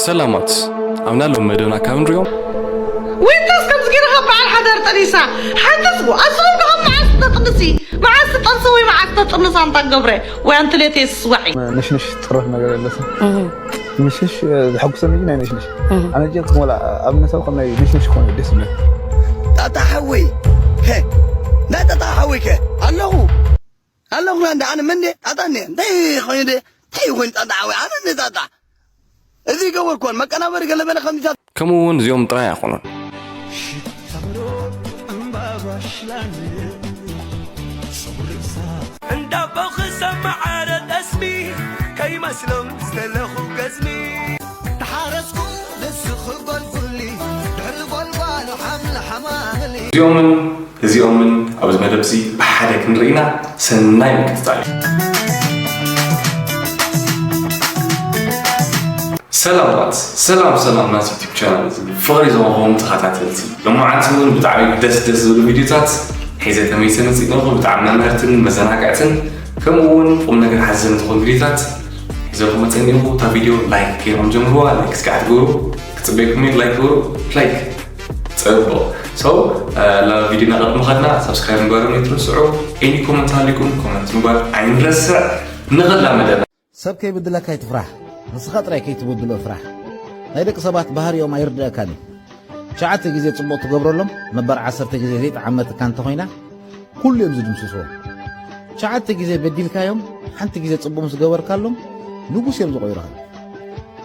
ሰላማት ኣብና ሎም መደብና ካብ ንሪኦም ወይታስ ከምዚ ገይርካ በዓል ሓዳር ጠኒሳ ሓንተስ ኣስኹም ከ መዓስ ተጥንሲ መዓስ ትጠንሲ ወይ መዓስ ተጥንሳ እንታ ገብረ ወይ ኣንቲ ሌቴ ስዋዒ ንሽንሽ ጥረት ነገር የለትም። ንሽሽ ዘሐጉሰኒ ግን ኣይነሽንሽ ኣነ ጀት ሞላ ኣብ ነሰብ ከም ናይ ንሽንሽ ኮነ ደስ ይብለኝ። ጣጣ ሓወይ ሄ ናይ ጣጣ ሓወይ ከ ኣለኹ ኣለኹ እንደ ኣነ መን ጣጣ እንደ እንታይ ኮይኑ ደ እንታይ ኮይኑ ጣጣ ሓወይ ኣነ እንደ ጣጣ እዚ ገበርኮን መቀናበሪ ገለ በለ ከምዚታት ከምኡ እውን እዚኦም ጥራይ ኣይኮኑን። እንዳቦኺ ሰማዓረ ጠስሚ ከይመስሎም ዝተለኹ ገዝሚ ተሓረስኩ ንስኺ ጎልጉሊ ድሕሪ ጎልጓሉ ሓምሊ ሓማምሊ እዚኦምን እዚኦምን ኣብዚ መደብ እዚ ብሓደ ክንርኢና ሰናይ ምክትታል እዩ። ሰላማት ሰላም ሰላም ናት ዩቱብ ቻናል እዚ ፍቕሪ ዝወሃቦም ተኸታተልቲ ሎማዓንቲ እውን ብጣዕሚ ደስ ደስ ዝብሉ ቪድዮታት ሒዘ ተመይሰ መፂእ ኣለኹ። ብጣዕሚ መምህርትን መዘናግዕትን ከምኡ እውን ቁም ነገር ሓዘን ዝኾኑ ቪድዮታት ሒዘ ክመፀ እኒኹ። እታ ቪድዮ ላይክ ገይሮም ጀምርዋ። ላይክ እስካዕ ትገብሩ ክፅበየኩም እየ። ላይክ ግበሩ። ላይክ ፅቡቕ ሰው ናብ ቪድዮና ቅድሚ ኸድና ሳብስክራይብ ምግባርም ኣይትረስዑ። ኤኒ ኮመንት ሃሊኩም ኮመንት ምግባር ኣይንረስዕ። ንኽላ መደብ ሰብ ከይብድለካ ኣይትፍራሕ፣ ንስኻ ጥራይ ከይትብድሎ ፍራሕ። ናይ ደቂ ሰባት ባህሪኦም ኣይርድኣካን እዩ። ትሽዓተ ግዜ ጽቡቕ ትገብረሎም፣ ነበር ዓሰርተ ግዜ ዘይጠዓመትካ እንተኾይና፣ ኩሉ እዮም ዝድምስስዎ። ትሽዓተ ግዜ በዲልካዮም፣ ሓንቲ ግዜ ጽቡቕ ምስ ገበርካሎም፣ ንጉስ እዮም ዝቖይሩኻ።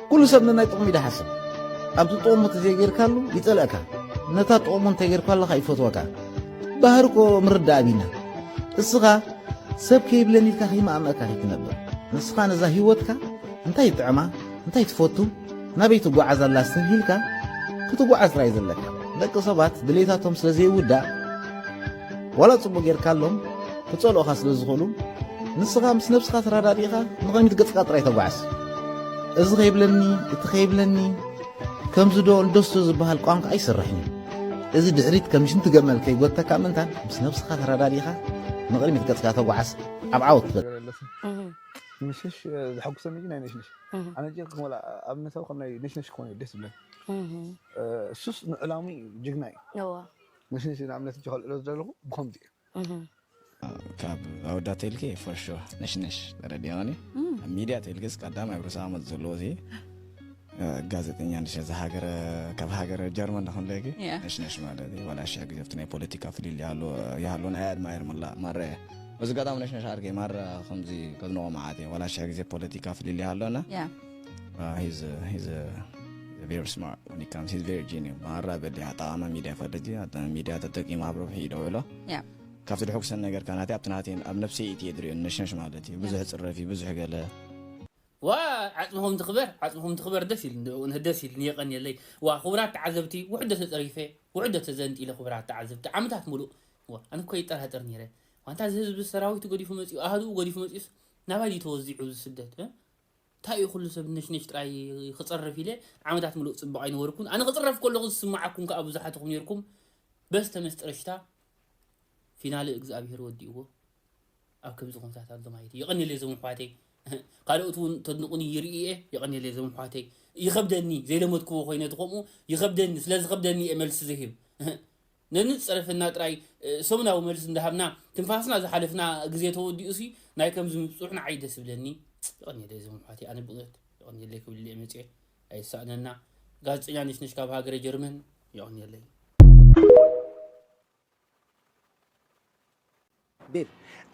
ኩሉ ሰብ ንናይ ጥቕሚ ይደሓስብ። ኣብቲ ጥቕሙ ተዘይጌርካሉ ይጸልእካ፣ ነታ ጥቕሙ እንተጌርካለኻ ይፈትወካ። ባህሪ እኮ ምርዳእ ኣቢና። እስኻ ሰብ ከይብለኒ ኢልካ ከይመኣመእካ ከይትነብር። ንስኻ ነዛ ህይወትካ እንታይ ይጥዕማ፣ እንታይ ትፈቱ፣ ናበይ ትጓዓዝ ኣላ ስተብሂልካ ክትጓዓዝ ጥራይ ዘለካ። ደቂ ሰባት ድሌታቶም ስለ ዘይውዳእ ዋላ ጽቡቕ ጌርካሎም ክጸልኦኻ ስለ ዝኽእሉ ንስኻ ምስ ነብስኻ ተረዳዲእኻ ንቕድሚት ገጽካ ጥራይ ተጓዓዝ። እዚ ከይብለኒ እቲ ከይብለኒ ከምዚ ዶ እንደሱ ዝበሃል ቋንቋ ኣይሰርሕን እዩ። እዚ ድሕሪት ከም ሽንቲ ገመል ከይጎተካ ምእንታን ምስ ነብስኻ ተረዳዲእኻ ንቕድሚት ገጽካ ተጓዓዝ ኣብ ዓወት ትበጽሕ። ምሽሽ ዘሐጉሰኒ ግን ኣይነሽንሽ ኣነ ጀት ሞላ ኣብ ነሰብ ከም ናይ ነሽነሽ ክኾነ ደስ ይብለኒ። እሱስ ንዕላሙ ጅግና እዩ። ነሽነሽ ንኣብነት ጀኸልዕሎ ዘለኹ ብኸምዚ እዩ። ካብ ኣወዳት ኢልኪ for sure ነሽነሽ ተረዲኦኒ። ኣብ ሚድያ ተልግስ ቀዳማይ ኣብ ርእሲ ዓመት ዘለዎ እዚ ጋዜጠኛ ንሽ እዚ ሃገር ካብ ሃገር ጀርመን ንክንለጊ ነሽነሽ ማለት እዩ። ዋላ ሽሕ ግዜ ኣብቲ ናይ ፖለቲካ ፍልል ይሃሉ ናይ ኣድማየር ምላ ማረ በዚ ጋጣሚ ነሽነሽ ዓርከይ ማራ ከምዚ ከድንቆ መዓት እየ። ዋላ ሽሕ ግዜ ፖለቲካ ፍልል ይሃሎና very smart when it comes he's very genius ማራ በሊ ኣጠቃማ ሚድያ ፈለጂ ሚድያ ተጠቂሙ ኣብ ረብሒ ይደውዕሎ ካብቲ ድሕጉሰን ነገር ከኣ ናተይ ኣብቲ ናተይ ኣብ ነብሰይ እቲ እየ ዝርእዮ ነሽነሽ ማለት እዩ ብዙሕ ጽረፊ ብዙሕ ገለ ዋ ዓጽምኹም ትኽበር ዓጽምኹም ትኽበር ደስ ኢሉ ንእውን ደስ ኢሉ የቐንየለይ ዋ ክቡራት ተዓዘብቲ ውሕዶ ተጸሪፈ ውሕዶ ተዘንጢለ ክቡራት ተዓዘብቲ ዓመታት ሙሉእ ዋ ኣነ እኮ ይጠራጠር ነይረ ዋንታ እዚ ህዝቢ ሰራዊቱ ገዲፉ መጺኡ ኣህድኡ ገዲፉ መጺኡስ ናባይ ድዩ ተወዚዑ እዚ ስደት እ? እንታይ እዩ ኩሉ ሰብ ነሽነሽ ጥራይ ክጸርፍ ኢለ ዓመታት ሙሉእ ጽቡቕ ኣይነበርኩን ኣነ ክጽረፍ ከለኹ ዝስምዓኩም ከኣ ብዙሓት ኢኹም ነርኩም በስተ መስጠረሽታ ፊናለ እግዚኣብሄር ወዲእዎ ኣብ ከምዚ ኩነታት ኣሎ ማለት እዩ። የቐንየለይ እዞም ኣሕዋተይ። ካልኦት እውን ተድንቑኒ ይርኢ እየ። የቐንየለይ እዞም ኣሕዋተይ። ይኸብደኒ ዘይለመድክዎ ኮይነ እቲ ከምኡ ይኸብደኒ። ስለ ዝኸብደኒ እየ መልሲ ዝህብ። ነንጸረፈና ጥራይ ሰሙናዊ መልሲ እንዳሃብና ትንፋስና ዝሓለፍና ግዜ ተወዲኡሲ ናይ ከምዚ ምብጽሑ ንዓይ ደስ ይብለኒ። የቐንየለይ እዞም ኣሕዋተይ። ኣነ ብእውነት የቐንየለይ ክብል እየ መጽየ። ኣይሳእነና። ጋዜጠኛ ነሽነሽ ካብ ሃገረ ጀርመን። የቐንየለይ። ቤብ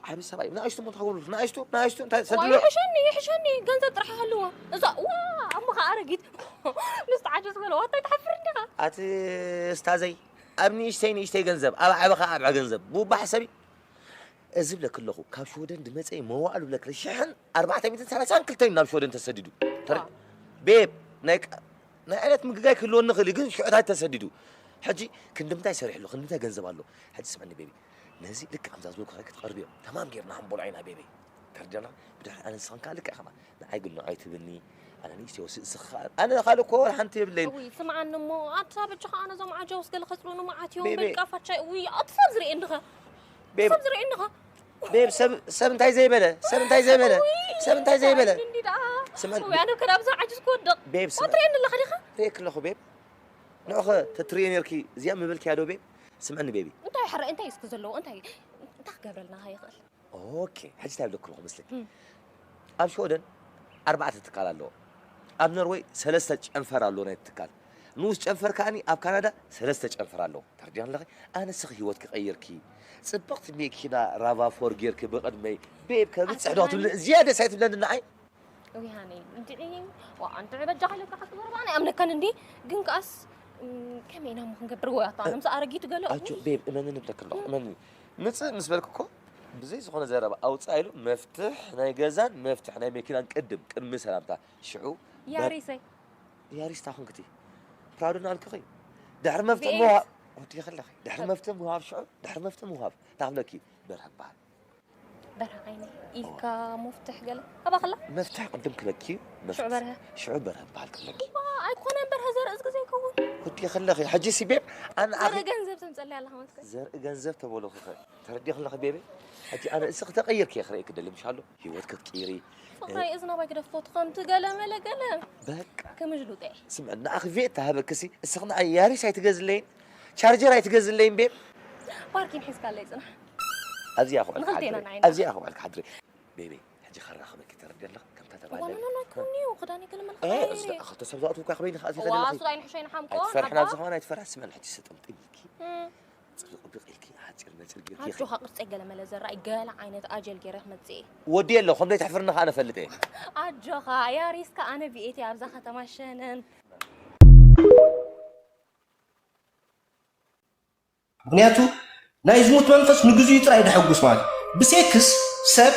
ዓቢ ሰብኣይ ንኣሽቱ ሞ ትኸውን ንኣሽቱ ንኣሽቱ እንታይ ሰድሎ ይሕሸኒ ይሕሸኒ ገንዘብ ጥራሕ ሃልዎ እዛ ዋ ኣሞኻ ኣረጊት ምስ ተዓጀስ በለ ዋታይ ትሓፍር እንዲኻ ኣቲ እስታዘይ ኣብ ንእሽተይ ንእሽተይ ገንዘብ ኣብ ዓበኻ ኣብዐ ገንዘብ ብውባ ሕሰቢ እዚ ብለክ ኣለኹ ካብ ሽወደን ድመፀ መዋዕሉ ብለክ ሽሕን ኣርባዕተ ሚእትን ሰላሳን ክልተን ናብ ሽወደን ተሰዲዱ ተረ- ቤብ ናይ ቃ- ናይ ዕለት ምግጋይ ክህልወኒ ይኽእል እዩ፣ ግን ሽዑታት ተሰዲዱ። ሕጂ ክንዲ ምንታይ ሰሪሑ ኣሎ? ክንዲ ምንታይ ገንዘብ ኣሎ? ሕጂ ስምዕኒ ቤቢ፣ ነዚ ልክዕ ከምዛ ዝበልኩ ክትቐርብዮ ተማም ጌርና ክንበልዖ ኢና ቤቢ። ተርዲእና ብድሕሪ ኣነ ንስኽን ከኣ ልክዕ ከማ ንዓይ ግን ንዓይ ትብልኒ ኣነ ንእሽተይ ወስእ ስኻ ኣነ ካልእ እኮ ወላ ሓንቲ የብለይን። ውይ ስምዓኒ እሞ ኣታ በጃኻ ኣነ እዞም ዓጃውስ ገለ ከጽልኡኒ መዓት እዮም ቤቢ። በልካ ፋቻ ውይ ኣቲ ሰብ ዝርእየኒ ኸ ቤቢ። ሰብ ዝርእየኒ ኸ ቤብ፣ ሰብ ሰብ እንታይ ዘይበለ፣ ሰብ እንታይ ዘይበለ፣ ሰብ እንታይ ዘይበለ። እንዲ ደኣ ስምዐኒ። ወይ ኣነ ከዳብዛ ዓጅዝ ክወድቕ ቤብ፣ ስምዐኒ። ትርእየኒ ኣለኻ ዲኻ? ርእየኪ ኣለኹ ቤብ። ንዑኸ ተትርእዮ ነርኪ እዚኣ ምበልክያ ዶ ቤብ? ስምዐኒ ቤቢ። እንታይ ሕረ እንታይ እስኪ ዘለዎ እንታይ እንታይ ክገብረልና ይኽእል? ኦኬ፣ ሕጂ እንታይ ብለኪ ኣለኹ መስለኪ? ኣብ ሽወደን ኣርባዕተ ትካል ኣለዎ። ኣብ ኖርወይ ሰለስተ ጨንፈር ኣለዎ ናይቲ ትካል። ንኡስ ጨንፈር ከኣኒ ኣብ ካናዳ ሰለስተ ጨንፈር ኣለዎ። ተረዲኣኒ ኣለኺ? ኣነ ንስኺ ህይወት ክቐይርኪ፣ ጽብቕቲ መኪና ራቫ ፎር ጌርኪ ብቕድመይ ቤብ ከብጽሕ ዶ ክትብልኒ ዝያዳ ሳይ ትብለኒ ንዓይ? ውይ ሃኒ እንድዒ ዋ እንድዒ በጃኻ ኢለካ ክትገርባ ኣነ ኣምነካን እንዲ ግን ከኣስ እም፣ ከመይ ኢና እሞ ክንገብር ወይ ኣታ ኣነ ምስ ኣረጊቱ ገለ ኣጆ ቤብ እመኒ ንብለኪ ኣለኹ እመኒ ምጽእ ምስ በልኪ እኮ ብዘይ ዝኾነ ዘረባ ኣውፅኣ ኢሉ መፍትሕ ናይ ገዛን መፍትሕ ናይ መኪናን ቅድም ቅድሚ ሰላምታ ሽዑ በር- ያሪሰይ ያሪስ ታኹንክቲ ፕራውዶ ናልክኺ ድሕሪ መፍትሕ ቪኤት። ምሃብ ወዲ ከለኺ ድሕሪ መፍትሕ ምሃብ ሽዑ ድሕሪ መፍትሕ ምሃብ ታኽብለኪ በርሀ በሃል በርሀ ዓይኒ ኢልካ መፍትሕ ገለ ኣባኸላ መፍትሕ ቅድም ክበኪ ሽዑ በርሀ ሽዑ በርሀ በሃል ክብለኪ ዋ ኣይኮነን በርሀ ዘርእስ ግዜ ይከውን ወዲ ከለኺ ሕጂ ሲ ቤብ ኣነ ኣኺ ዘርኢ ገንዘብ ተምፀለይ ኣለኻ ማለት ዘርኢ ገንዘብ ተበሎ ክኸ ተረዲኺ ኣለኺ ቤቢ ሕጂ ኣነ እስኺ ተቐይርኪ እየ ክርእየኪ ደሊ ምሽ ኣሎ ህይወት ክትቅይሪ ፍቕራይ እዝና ባይ ግደፎት ከምቲ ገለ መለ ገለ በቃ ክምጅሉጠ ስምዕ ንኣኺ ቬት ተሃበክሲ እስኺ ንዓይ ያሪስ ኣይትገዝለይን ቻርጀር ኣይትገዝለይን ቤብ ፓርኪን ሒዝካለይ ፅናሕ ኣብዚኣ ክውዕል ንኽልቴና ክሓድሪ ንዓይና። ኣብዚኣ ክውዕል ክሓድሪ ቤቢ ሕጂ ከራኸበኪ ተረዲ ኣለኺ ከምታ ተባለ ዋንኖ ናኮኒ ክዳኒ ገለ መልካ እ፣ እዚ ኸልተ ሰብ ዝኣትውካ ክበይኒ ከኣ ዋ ዘለኺ ሱዳይ ንሕሸይ ንሓምቆ ኣይትፈርሕን ኣብዚ ዝኾነ ኣይትፈርሕ ስመን ሕጂ ስጥምጥም ኢልኪ ጽብቕ ብቕ ኢልኪ ሓፂር መፂር ጌርኪ ኢኺ ኣጆኻ ቅርፀይ ገለ መለ ዘራይ ገለ ዓይነት ኣጀል ገይረ ክመፅእ እየ ወዲ የለ ከም ዘይትሕፍርኒ ከኣ ነፈልጥ እየ ኣጆኻ ያሪስካ ኣነ ቪኤት ኣብዛ ከተማ ሸነን ምክንያቱ ናይ ዝሙት መንፈስ ንግዚኡ ጥራይ ደሐጉስ ማለት እዩ። ብሴክስ ሰብ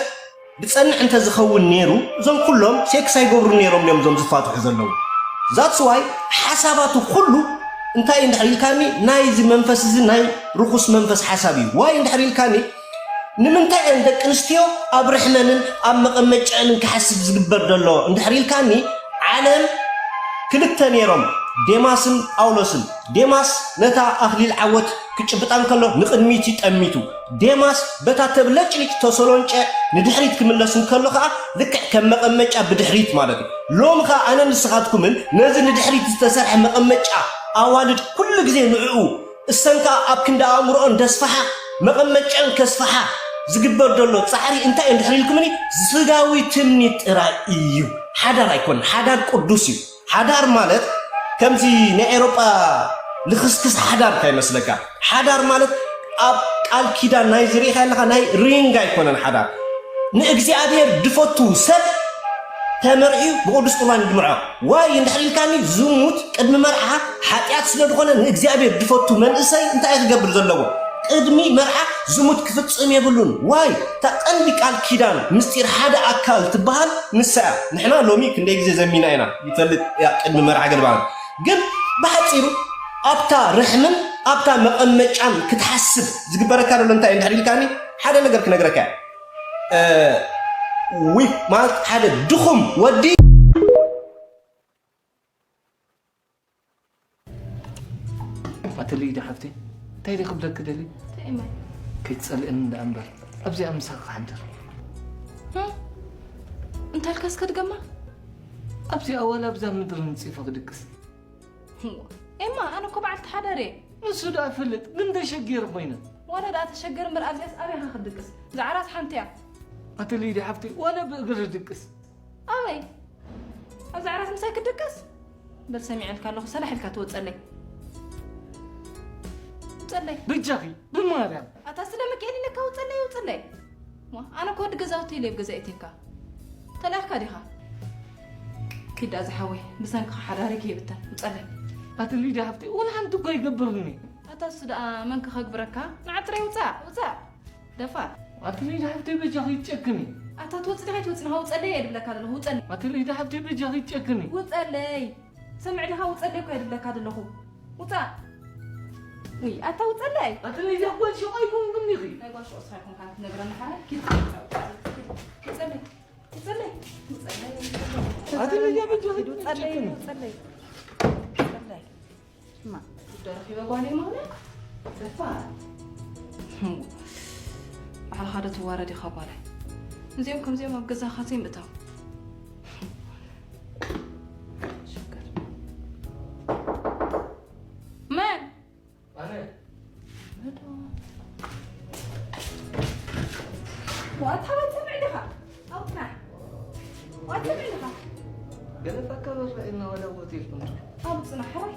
ብጸንዕ እንተዝኸውን ነይሩ እዞም ኩሎም ሴክስ ኣይገብሩ ነይሮም እዮም እዞም ዝፋትሑ ዘለዉ። That's why ሓሳባቱ ኩሉ እንታይ እንድሕር ኢልካኒ ናይዚ መንፈስ እዚ ናይ ርኹስ መንፈስ ሓሳብ እዩ። ዋይ እንድሕር ኢልካኒ ንምንታይ እየን ደቂ ኣንስትዮ ኣብ ርሕመንን ኣብ መቐመጨአንን ክሓስብ ዝግበር ዘሎ እንድሕር ኢልካኒ ዓለም ክልተ ነይሮም ዴማስን ጳውሎስን። ዴማስ ነታ ኣኽሊል ዓወት ክጭብጣ እንከሎ ንቕድሚት እዩ ጠሚቱ። ዴማስ በታ ተብለጭልጭ ተሰሎንጨ ንድሕሪት ክምለስ እንከሎ ከኣ ልክዕ ከም መቐመጫ ብድሕሪት ማለት እዩ። ሎሚ ከኣ ኣነን ንስኻትኩምን ነዚ ንድሕሪት ዝተሰርሐ መቐመጫ ኣዋልድ ኩሉ ግዜ ንዕኡ እሰን ከኣ ኣብ ክንዲ ኣእምሮኦን ደስፍሓ መቐመጨን ከስፍሓ ዝግበር ዘሎ ጻዕሪ እንታይ እንድሕር ኢልኩምኒ ስጋዊ ትምኒት ጥራይ እዩ። ሓዳር ኣይኮን፣ ሓዳር ቅዱስ እዩ። ሓዳር ማለት ከምዚ ናይ ኤሮጳ ልኽስክስ ሓዳር እንታይ መስለካ? ሓዳር ማለት ኣብ ቃል ኪዳን ናይ ዝርኢኻ ኣለኻ ናይ ሪንግ ኣይኮነን ሓዳር ንእግዚኣብሔር ድፈቱ ሰብ ተመርዕዩ ብቅዱስ ቁርባን ይድምዖ ዋይ እንድሕር ኢልካኒ ዝሙት ቅድሚ መርዓ ሓጢኣት ስለ ዝኾነ ንእግዚኣብሔር ድፈቱ መንእሰይ እንታይ ክገብር ዘለዎ ቅድሚ መርዓ ዝሙት ክፍጽም የብሉን ዋይ እታ ቀንዲ ቃል ኪዳን ምስጢር ሓደ ኣካል ትበሃል ንሳ እያ ንሕና ሎሚ ክንደይ ግዜ ዘሚና ኢና ይፈልጥ እያ ቅድሚ መርዓ ገለ በሃል ግን ብሓጺሩ ኣብታ ርሕምን ኣብታ መቐመጫን ክትሓስብ ዝግበረካ ዘሎ እንታይ እንድሕር ኢልካኒ ሓደ ነገር ክነግረካ እያ ዊ ማለት ሓደ ድኹም ወዲ ኣቲ ሊዲ ሓፍቲ እንታይ ደ ክብለኪ ደሊ ከይትፀልእኒ እንዳ እምበር ኣብዚኣ ምሳኺ ክሓድር እንታይ ኢልካ እስከ ድገማ ኣብዚኣ ዋላ ኣብዛ ምድሪ ንፂፈ ክድቅስ ኤማ ኣነ እኮ በዓልቲ ሓዳር እየ ንሱ ደኣ ፈልጥ ግን ተሸጊር ኮይነ ዋላ ደኣ ተሸገር እምበር ኣብዚኣስ ኣበይ ኢኻ ክትድቅስ እዛ ዓራት ሓንቲ እያ ኣቲ ሊዲ ሓፍቲ ዋላ ብእግሪ ድቅስ ኣበይ ኣብዛ ዓራት ምሳይ ክትድቅስ በል ሰሚዐልካ ኣለኹ ሰላሕ ኢልካ ትወፀለይ ውፀለይ በጃኺ ብማርያም ኣታ ስለ ሚካኤል ኢለካ ውፀለይ ውፀለይ ዋ ኣነ እኮ ወዲ ገዛውቲ ኢለ ኣብ ገዛ እትካ ተላእካ ዲኻ ኪዳ ዝሓወይ ብሰንክኻ ሓዳሪ ከይብተን ውፀለይ ኣቲ ሊዲ ሓፍቲ እውን ሓንቲ እኮ ይገብርኒ ኣታ እሱ ደኣ መን ክኸግብረካ ንዓትረይ ውፃእ ውፃእ ደፋር ኣቲ ሊዲ ሓፍቲ በጃኺ ይጨክኒ ኣታ ትወፅኒ ከይትወፅኒ ውፀለይ እየ ድብለካ ዘለኹ ውፀለይ ኣቲ ሊዲ ሓፍቲ በጃኺ ይጨክኒ ውፀለይ ሰምዕ ዲኻ ውፀለይ እኮ እየ ድብለካ ዘለኹ ውፃእ ውይ ኣታ ውፀለይ ኣቲ ሊዲ ጓል ሽቕ ኣይኮንኩን ኢኺ ናይ ጓል ሽቕ ስኻ ይኮንካ ክትነግረኒ ሓራ ኪድ ውፀለይ ውፀለይ ውፀለይ ኣቲ ሊዲ በጃኺ ውፀለይ ይጨክኒ ውፀለይ ውፀለይ እማ ጉዳይ ረኺበ ጓለይ ማለት ዘፋር ኣሕ ሓደ ትዋረድ ኢኻ ጓለይ። እዚኦም ከምዚኦም ኣብ ገዛኻ ዘይምእታው። ሽግር። መን? ኣነ። መዶ። ዋታ ወጽዕ ዲኻ? ኣውጽና። ዋታ ዲኻ? ገለ ኣካባቢ ርኣየና ዋላ ቦታ የልኩም። ኣብ ጽናሕ ሕራይ።